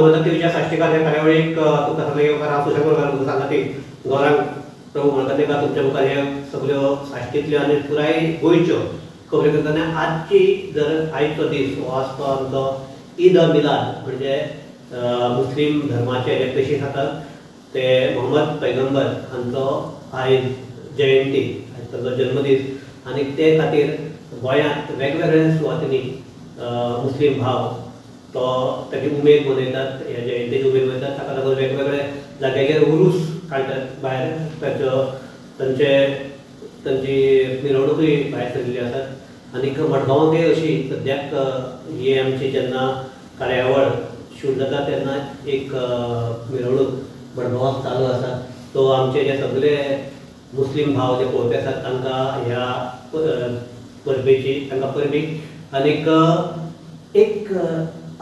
गोमंतक टीव्हीच्या साश्टीकार ह्या कार्यावळीक तुमकां सगळे येवकार. हांव सुशेग बोरकार सांगाती गौरांग प्रभू मळकर्णेकार तुमच्या मुखार हे सगळ्यो साश्टींतल्यो आनी पुराय गोंयच्यो खबरी करतना आजची जर आयचो दीस हो आसतो आमचो ईद अ मिलाद, म्हणजे मुस्लीम धर्माचे जे पेशीस आसात ते मोहम्मद पैगंबर हांचो आयज जयंती, आयज तांचो जल्मदीस आनी ते खातीर गोंयांत वेगवेगळ्या सुवातींनी मुस्लीम भाव तो ताची उमेद मनयतात, ह्या जयंतीची उमेद मनयतात. ताका लागून वेगवेगळे जाग्याचेर उरूस काडटात, भायर ताचो तांचे तांची मिरवणुकूय भायर सरलेली आसात. आनीक मडगांवांकय अशी सद्याक ही आमची जेन्ना कार्यावळ शूट जाता तेन्ना एक मिरवणूक मडगांवाक चालू आसा. सो आमचे जे सगळे मुस्लीम भाव जे पळोवपी आसात तांकां ह्या परबेची तांकां परबी. आनीक एक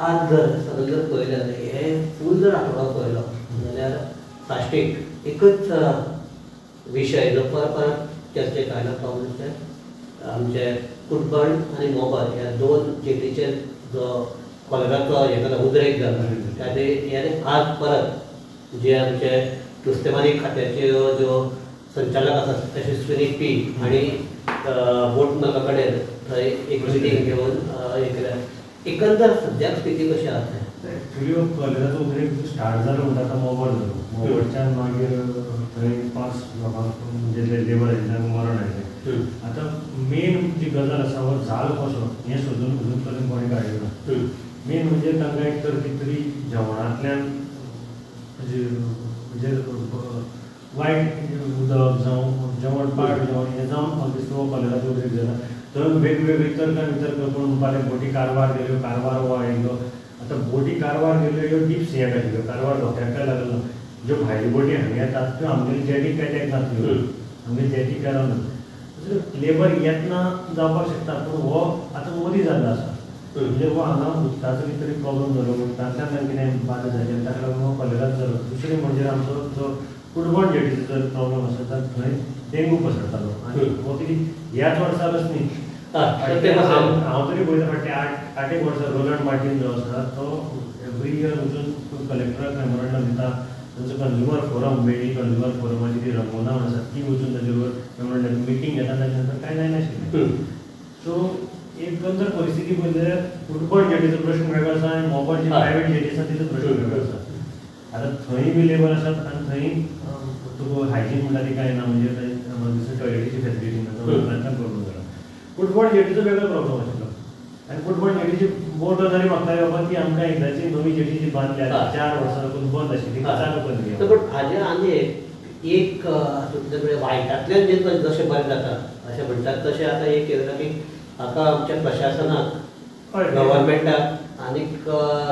आज जर सगळें जर पळयलें जाल्यार हे फूल जर आठवडो पळयलो जाल्यार साश्टीक एकच विशय जो परत परत चर्चेक आयला तो म्हणजे आमचे कुटबण आनी मोबर ह्या दोन जेटीचेर जो कॉलराचो हें जाला उद्रेक जाला ताजे आज परत जे आमचे नुस्तेमारी खात्याच्यो ज्यो संचालक आसात यशस्विनी पी आनी बोट मालका कडेन थंय एक मिटींग घेवन हें केलें. एकंदर सद्याक स्थिती कशी आसा? एक्चुली कॉलेराचो उद्रेक स्टार्ट जालो म्हणटा आतां मोबर जालो, मोबरच्यान मागीर थंय 5 लोकांक म्हणजे लेबर आशिल्ल्यांक मरण आयलें. आतां मेन जी गजाल आसा हो जालो कसो हें सोदून अजून पर्यंत कोणें काडलें ना. मेन म्हणजे तांकां एक तर कितें तरी जेवणांतल्यान म्हणजे वायट उदक जावं जेवण पाड जेवण हें जावन म्हाका दिसता हो कॉलेराचो उद्रेक जाला. थंय वेगवेगळी तर्क वितर्क कोण म्हणपाले बोटी कारवार गेल्यो, कारवार हो आयिल्लो. आतां बोटी कारवार गेल्यो ह्यो डीप सियाक आशिल्ल्यो, कारवार धोक्याक काय लागलो ना. ज्यो भायल्यो बोटी हांगा येतात त्यो आमगेले जेटीक काय तेंक नासल्यो, आमगेले जेटीक काय रावना. लेबर येतना जावपाक शकता पूण हो आतां मदीं जाल्लो आसा. म्हणजे हो हांगा उदकाचो कितें तरी प्रॉब्लम जालो, उदकांतल्यान तांकां कितें बादा जाली आनी ताका लागून हो कॉलेराच जालो. दुसरें म्हणजे आमचो जो कुटबण जेटीचो जर प्रॉब्लम आसा तर थंय डेंगू पसरतालो आनी हो कितें ह्याच वर्साकच न्ही, हांव तरी पळयता फाटल्या 8 एक वर्सां रोलंड मार्टीन जो आसा तो एवरी इयर वचून कलेक्टराक मेमोरंडम दिता. तांचो कंज्युमर फोरम, वेळी कंज्युमर फोरमाची ती रंगोना म्हणून आसा ती वचून ताजे बरोबर मेमोरंडम मिटींग घेता, ताच्या नंतर कांय जायनाशिल्लें. सो एकंदर परिस्थिती पळयली जाल्यार कुटबण जेटीचो प्रश्न वेगळो आसा आनी मोबर जी प्रायवेट जेटी आसा तिचो प्रश्न वेगळो आसा. आतां थंय बी लेबर आसात आनी थंय तुका हायजीन म्हणटा ती कांय ना, म्हणजे थंय टॉयलेटीची फेसिलिटी ना, उदकांतल्यान प्रॉब्लम जाला. कुटबण जेटीचो वेगळो प्रॉब्लम आशिल्लो आनी कुटबण जेटीची बोट तरी म्हाका बाबा ती आमकां एकदांची नवी जेटी जी बांदल्या 4 वर्सां लागून बंद आशिल्ली ती चालू करून. पूण हाजे आनी एक हातूंतल्यान वायटांतल्यान जे जशें बरें जाता अशें म्हणटात तशें आतां एक कितें जाता की हाका आमच्या प्रशासनाक, गव्हर्मेंटाक आनीक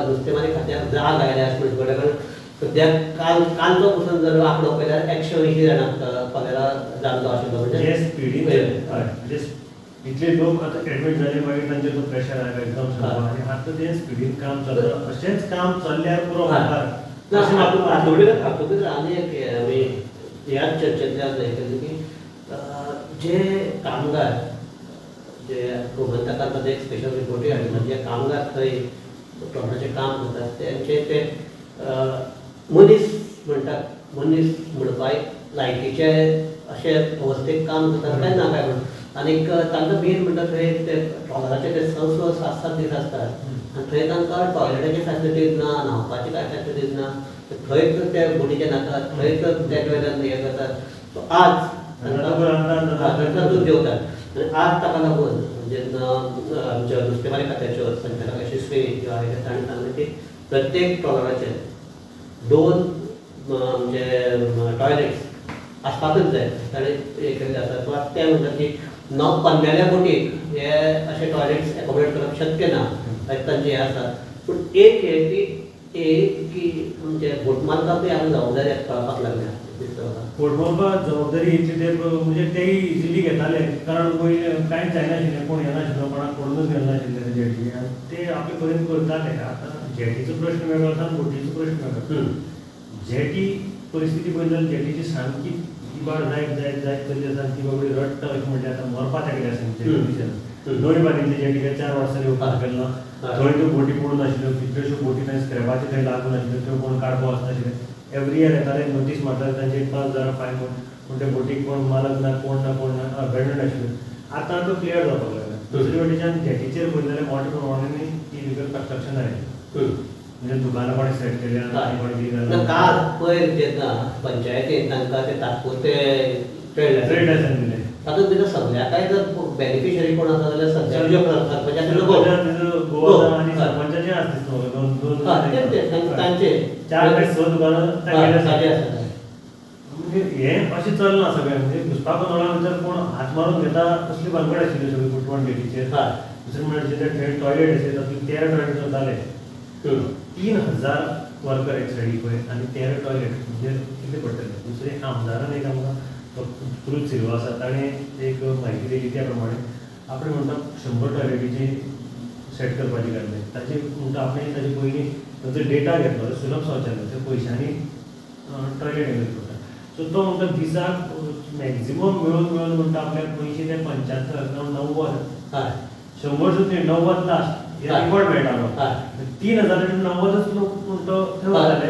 नुस्तेमारी खात्याक जाग आयल्या अशें म्हणचे पडटा. कारण सद्याक कालचो पसून जर आंकडो पळयल्यार 180 जाणांक कॉलेरा जाल्लो आशिल्लो. म्हणजे स्पिडीन म्हणजे इतले लोक आतां एडमीट जाले मागीर तांचेर तो प्रेशर आयलो एकदम सारको आनी आतां तें स्पिडीन काम चलता. अशेंच काम चल्ल्यार पुरो हातूंत भितर आनी एक आमी ह्याच चर्चेंतल्यान हें केलें की जे कामगार जे गोमंतकान ताचो एक स्पेशल रिपोर्टूय हाडिल्लो, जे कामगार थंय ट्रॉलराचें काम करतात तेंचे ते मनीस म्हणटात, मनीस म्हणपाक लायकीचे अशे अवस्थेक काम करतात काय ना काय म्हणून. आनीक तांकां मेन म्हणटा थंय ते ट्रॉलराचे ते 6-6, 7-7 दीस आसतात आनी थंय तांकां टॉयलेटाची फॅसिलिटीज ना, न्हांवपाची कांय फॅसिलिटीज ना, थंयच ते बोटीचे न्हातात, थंयच तेजे वयल्यान हें करतात. सो आज तांकां जेवतात आनी आज ताका लागून जेन्ना आमच्या नुस्तेमारी खात्याच्यो संचालक यशस्वी ज्यो आयले ताणें सांगलें की प्रत्येक ट्रॉलराचेर 2 आमचे टॉयलेट्स आसपाकच जाय. ताणें हें केल्लें आसा. सो आतां ते म्हणटात की पन्नाल्या बोटीक हे अशे टॉयलेट्स एकोमोडेट करप शक्य ना अशें तांचें हें आसा. पूण एक हें की एक की आमचे बोट मालकाकूय आतां जबाबदारी कळपाक लागल्या दिसता म्हाका. बोट मालकाक जबाबदारी इतली ते म्हणजे तेय इजिली घेताले, कारण पयलीं कांयच जायनाशिल्लें, कोण येनाशिल्लो, कोणाक पडूनच गेलनाशिल्लें ते जेटी आनी ते आपले परीन करताले. आतां जेटीचो प्रश्न वेगळो आसा आनी बोटीचो प्रश्न वेगळो. जेटी परिस्थिती पळयली जाल्यार जेटीची सामकी इबाड जायत जायत जायत कशी आसा ती बाबडी रडटा अशें म्हणल्यार आतां मरपा लागली आसा जेटी. नवी बांदिल्ली जेटी काय 4 वर्सांनी ओपन केल्लो थंय त्यो बोटी पडून आशिल्ल्यो कितल्योश्यो बोटी थंय स्क्रॅपाचे थंय लागून आशिल्ल्यो त्यो कोण काडपाक वचनाशिल्ले. एवरी इयर येताले नोटीस मारताले तांचे 5,000 फायन म्हूण पूण ते बोटीक कोण मालक ना कोण ना कोण ना अबेंडन आशिल्ल्यो. आतां त्यो क्लियर जावपाक लागला. दुसरे वटेच्यान जेटीचेर पळयत जाल्यार मोठ्या प्रमाणांनी इलिगल कन्स्ट्रक्शन जालें म्हणजे दुकानां कोणें सेट केल्या कोणें कितें जालें. काल पयर जेन्ना पंचायतीन तांकां ते तात्पुरते ट्रेड लायसन्स दिलें तातूंत भितर सगळ्या काय जर बेनिफिशरी कोण आसा जाल्यार सद्याच्यो सरपंचाचे गोवा आनी सरपंचाचे आसा दिसता म्हाका दोन दोन तांचे 4 काय 6 दुकानां तांगेले आसा. म्हणजे हें अशें चलना सगळें म्हणजे घुसपागोंदळा भितर कोण हात मारून घेता असली भानगड आशिल्ली सगळी कुटवण जेटीचेर. दुसरें म्हणल्यार जे थंय टॉयलेट आशिल्ले तातूंत 13 टॉयलेट चलताले 3,000 वर्कर एक सायडीक पळय आनी 13 टॉयलेट म्हणजे कितें पडटलें. दुसरें आमदारान एक आमकां क्रूज सिल्वा आसा ताणें एक म्हायती दिली त्या प्रमाणे आपणें म्हणटा 100 टॉयलेटीची सेट करपाची काडलें ताचे म्हणटा आपणें ताचे पयलीं ताचो डेटा घेतलो सुलभ शौचालय ते पयशांनी टॉयलेट घेतली पडटा. सो तो म्हणटा दिसाक मॅक्झिमम मेळून मेळून म्हणटा आपल्याक 80 ते 75 जावं 90 100 सुद्दां 90 लास्ट हे रिवॉर्ड मेळटालो 3,000 90च लोक म्हणटा.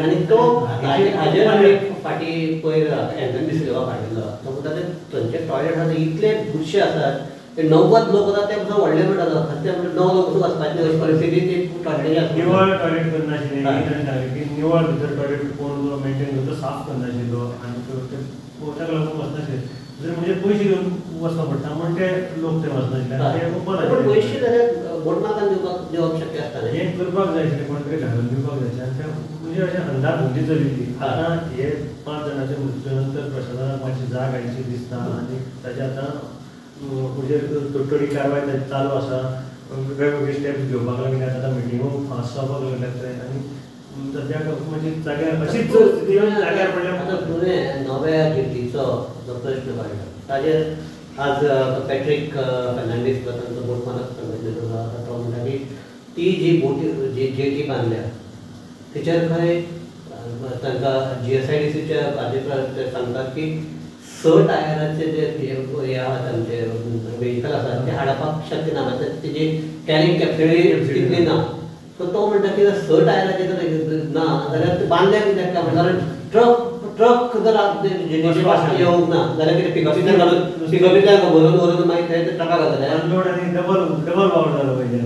आनी तो हाजेर आमी फाटीं पयर एन एम सिल्वा काडिल्लो तो म्हणटा ते थंयचे टॉयलेट आसा इतले बुरशे आसात ते 90 लोक वता ते पसून व्हडले म्हणटा ते म्हणजे 9 लोक पसून वचपाची अशी परिस्थिती ती टॉयलेटीची आसा. निवळ टॉयलेट करनाशिल्लें ताणें सांगलें की निवळ भितर टॉयलेट कोण मेंटेन करता साफ करनाशिल्लो आनी ताका लागून वचनाशिल्लें. दुसरें म्हणजे पयशे घेवन वचपा पडटा म्हण ते लोक थंय वचनाशिल्ले आनी ते ओपन आशिल्ले. पयशे जाल्यार बोटमार्कान दिवप शक्य आसता हें करपाक जाय आशिल्लें कोण तरी घालून दिवपाक जाय आशिल्लें आनी ते म्हणजे अशें अंदाधुंदी चलिल्ली. आतां हे 5 जाणांच्या मृत्यू नंतर प्रशासनाक मातशी जाग आयची दिसता आनी ताचे आतां म्हणजे थोडी कारवाय चालू आसा वेगवेगळे स्टेप्स घेवपाक लागल्यात आतां मिटिंगो फास्ट जावपाक लागल्यात थंय आनी सद्याक म्हणजे जाग्यार अशीच स्थिती जाग्यार पडल्या. आतां तुवें नव्या जेटीचो जो प्रश्न काडला ताजेर आज पॅट्रीक फेर्नांडीस तांचो बोट मालक संघटनेचो जो आसा तो म्हणटा की ती जी बोटी जी जेटी बांदल्या तेचेर खंय तांकां GSIDCच्या हाजेर ते सांगतात की 6 टायराचे जे हे आहात आमचे व्हेकल आसात ते हाडपाक शक्य ना म्हणजे तेजी कॅरिंग कॅपेसिटी तितली ना. सो तो म्हणटा की 6 टायराचे जर ना जाल्यार ते बांदल्या कित्याक काय म्हणटा कारण ट्रक जर येवंक ना जाल्यार कितें पिकअपींतल्यान घालून पिकअपींतल्यान भरून व्हरून मागीर थंय ट्रकाक घालतले अनलोड आनी डबल डबल वावर जालो पाहिजे.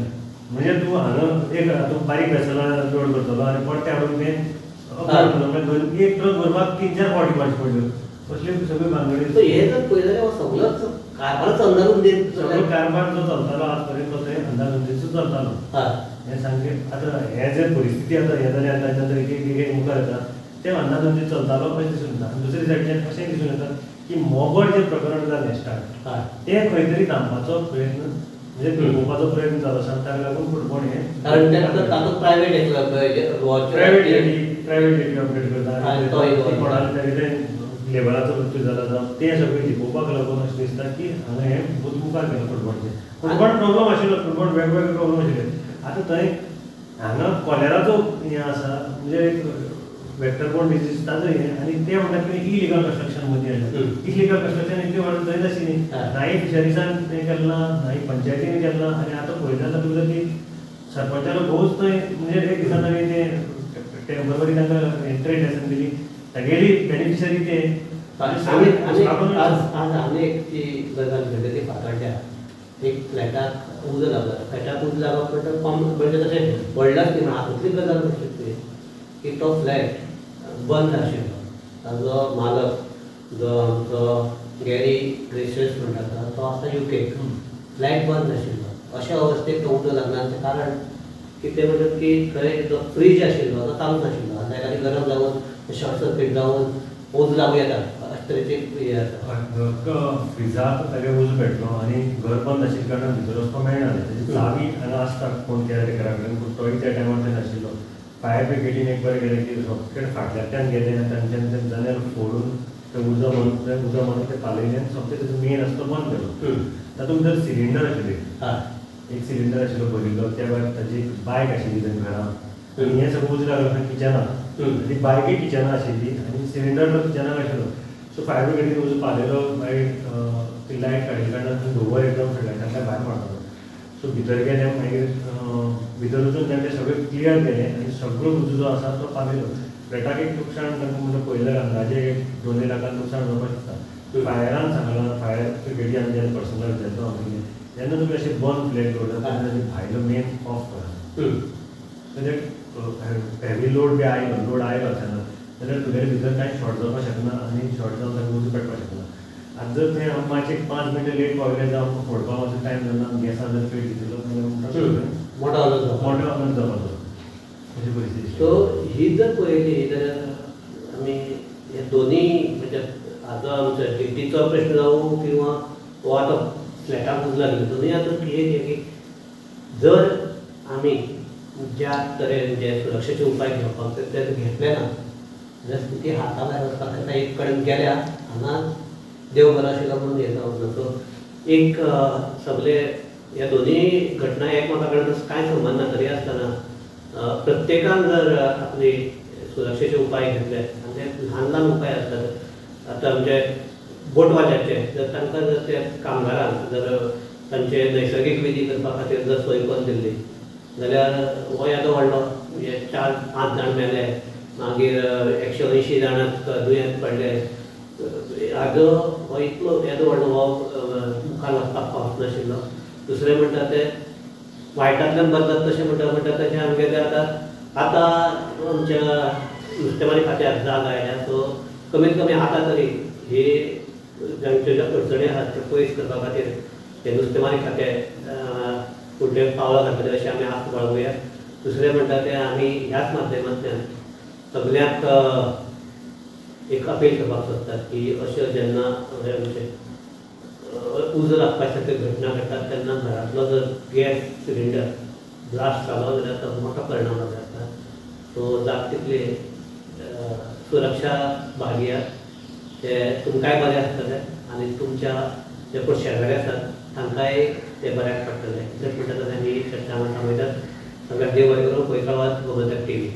म्हणजे तूं हांगा एक तूं बारीक वेसलां लोड करतलो आनी परतें हाडून तें म्हणजे एक ट्रक भरपाक 3-4 फावटी मारची पडल्यो असल्यो सगळ्यो भानगडी. हे जर पळयत जाल्यार सगळोच कारभारच अंदाधुंदीन सगळो कारभार जो चलतालो आज पर्यंत तो थंय अंदाधुंदीचो चलतालो. हें सामकें आतां हे जे परिस्थिती आतां हें जालें आनी ताच्या नंतर एक एक मुखार येता तें अंदाधुंदी चलतालो अशें दिसून येता. आनी दुसरे सायडीच्यान अशें दिसून येता की मोगड जें प्रकरण जालें स्टार्ट तें खंय तरी थांबपाचो प्रयत्न म्हणजे थांबोवपाचो प्रयत्न जालो आसा ताका लागून फुटबॉल हें कारण तातूंत प्रायवेट प्रायवेट जेटी ऑपरेट करता कोणाक तरी तें लेबराचो मृत्यू जाला जावं तें सगळें लिपोवपाक लागून अशें दिसता की हांगा हें भूत मुखार गेलां फुटबॉलचें. फुटबॉल प्रॉब्लम आशिल्लो फुटबॉल वेगवेगळे प्रॉब्लम आशिल्ले. आतां थंय हांगा कॉलेराचो हें आसा म्हणजे एक वेक्टर बोर्न डिजीज ताजो हें आनी ते म्हणटा की इलिगल कन्स्ट्रक्शन मदीं आयलें. इलिगल कन्स्ट्रक्शन इतलें वर्सां जायत आशिल्ली नाय फिशरीजान तें केलें ना नाय पंचायतीन केलें ना आनी आतां पळयता जाल्यार तुमकां की सरपंचालो भोवच थंय म्हणजे एक दिसा ताणें तें टेंपररी तांकां ट्रेड लायसन्स दिली तागेली बेनिफिशरी ते. आज आनी एक ती गजाल घडली ती फातर्ड्या एक फ्लॅटाक उजो लागला. फ्लॅटाक उजो लागप म्हणटा कॉम म्हणजे तशें व्हडलें न्ही पूण हातूंतली गजाल कशी ती की तो फ्लॅट बंद आशिल्लो ताजो मालक जो आमचो गॅरी ग्रेशियस म्हणटा तो आसा UK. फ्लॅट बंद आशिल्लो अशा अवस्थेक तो उजो लागना कारण कितें म्हणटात की थंय जो फ्रीज आशिल्लो तो चालू नाशिल्लो आनी ताका गरम जावन शॉर्ट सर्कीट जावन उजो लागूं येता अशे तरेचे हें आसा. फ्रिजाक तागे उजो पेटलो आनी घर बंद आशिल्ल्या कारणान भितर वचपाक मेळना ताची चावी हांगा आसता कोण केअरटेकरा कडेन पूण तोय त्या टायमार थंय नाशिल्लो. फायर ब्रिगेडीन एक बरें गेलें की रोकेट फाटल्यान गेलें आनी तांच्यान तें जनेल फोडून तें उजो मारून तें उजो मारून तें पालयलें आनी सोमतें तेजो मेन आसा तो बंद केलो. तातूंत भितर सिलिंडर आशिल्ले एक सिलिंडर आशिल्लो भरिल्लो त्या भायर ताजी एक बायक आशिल्ली थंय घरान आनी हें सगळें उजो लागलो खंय किचनाक ती बायकय किचनाक आशिल्ली आनी सिलिंडर तो किचनाक आशिल्लो. सो फायर ब्रिगेडीन उजो पालयलो मागीर ती लायट काडिल्ल्या कारणान धुंवर एकदम फ्लॅटांतल्यान भायर मारतालो. सो भितर गेले मागीर भितर वचून ताणें सगळें क्लियर केलें आनी सगळो उजो जो आसा तो पावयलो. फ्लॅटाक एक लुकसाण तांकां म्हणटा पळयल्यार अंदाजे एक 2 लाखान लुकसाण जावपाक शकता. फायरान सांगलां, फायर ब्रिगेडी आमी जेन्ना पर्सनल विचारता हांव जेन्ना तुमी अशें बंद फ्लॅट दवरता तेन्ना भायलो मेन ऑफ करा. म्हणजे हेवी लोड बी आयलो, लोड आयलो अचानक जाल्यार तुगेले भितर कांय शॉर्ट जावपाक शकना आनी शॉर्ट जावन ताका उजो पेटपाक शकना. आतां जर थंय आमी मातशें 5 मिनटां लेट पावले जावं आमकां फोडपाक मातसो टायम जालो, आमी गॅसान जर पेट घेतिल्लो जाल्यार मोटो अनर्थ जावपाचो अशी परिस्थिती. सो ही जर पळयली जाल्यार आमी हे दोनूय म्हणजे आतां आमचो डिटीचो प्रश्न जावं किंवा हो आतां फ्लॅटाक उजो लागलो, दोनूय आतां एक की जर आमी ज्या तरेन जे सुरक्षेचे उपाय घेवपाक जाय ते घेतले ना जाल्यार स्थिती हाता भायर वचपाक शकता. एक कडेन गेल्या हांगा देव बरो आशिल्लो म्हणून हें जावंक ना. सो एक सगळे ह्या दोनूय घटना एकमेका कडेन कांय संबंद ना तरी आसतना प्रत्येकान जर आपली सुरक्षेचे उपाय घेतले आनी ते ल्हान ल्हान उपाय आसतात. आतां आमचे बोटवाल्याचे जर तांकां जर ते कामगारांक जर तांचे नैसर्गीक विधी करपा खातीर जर सोय करून दिल्ली जाल्यार हो येदो व्हडलो म्हणजे 4-5 जाण मेले, मागीर 180 जाणांक दुयेंत पडले, हाजो हो इतलो येदो व्हडलो हो मुखार वचपाक पावनाशिल्लो. दुसरें म्हणटा ते वायटांतल्यान बदलत तशें म्हणटा म्हणटा तशें आमगेलें आतां आतां आमच्या नुस्तेमारी खात्याक जाग आयल्या. सो कमीत कमी आतां तरी ही जांच्यो ज्यो अडचणी आसात त्यो पयस करपा खातीर हे नुस्तेमारी खातें फुडले पावलां घालतलें अशें आमी आस्त बाळगुया. दुसरें म्हणटा तें आमी ह्याच माध्यमांतल्यान सगल्यांक एक अपील करपाक सोदतात की अश्यो जेन्ना आमचे उजो लागपा सारक्यो घटना घडटात तेन्ना घरांतलो जर गॅस सिलिंडर ब्लास्ट जालो जाल्यार तो मोठो परिणाम जाता. सो जाता तितले सुरक्षा बाळगियात, ते तुमकांय बरें आसतलें आनी तुमच्या जे कोण शेजारी आसात तांकांय ते बऱ्याक पडटलें. इतलेंच म्हणटा तशें आमी चर्चा थांबयतात. सगळ्यांक देव बरें करूं. पळयत रावात गोमंतक टीव्ही.